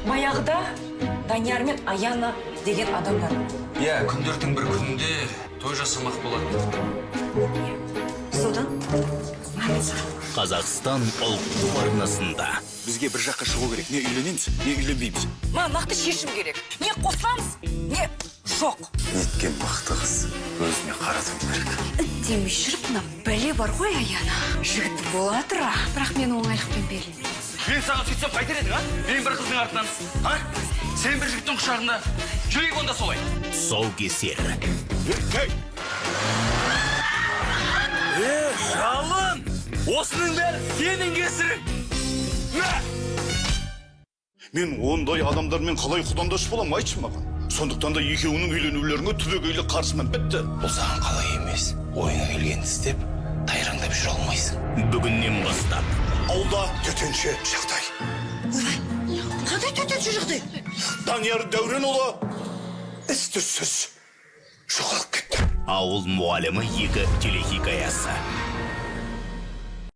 Баяғыда Данияр мен Аяна деген адамдар. Иә, күндердің бір күнінде той жасамақ болады. Содан Қазақстан ұлттық арнасында. Бізге бір жаққа шығу керек. Не үйленеміз, не үйленбейміз. Маған нақты шешім керек. Не қосыламыз, не жоқ. Неткен бақты қыз, өзіне қарату керек. Демей жүріп, мына бәле бар ғой, Аяна. Жігіт бола тұра, Бірақ мен оңайлықпен берілмеймін. Мен саған сөйтсем қайтер едің, а? Мен бір қыздың артынан, а? Сен бір жігіттің құшағында. Жүрейік онда солай. Тұсаукесер. Е, жалын! Осының бәрі сенің кесірің! Мә! Мен ондай адамдармен қалай құдандас боламын, айтшы маған. Сондықтан да екеуінің үйленулеріне түбегейлі қарсымын. Бітті. Бұл саған қалай емес. Ойыңа келгенді істеп, тайраңдап жүре алмайсың. Бүгіннен бастап Ауылда төтенше жағдай. Қандай төтенше жағдай? Данияр Дәуренұлы із түзсіз жоғалып кетті. «Ауыл мұғалімі 2» телехикаясы.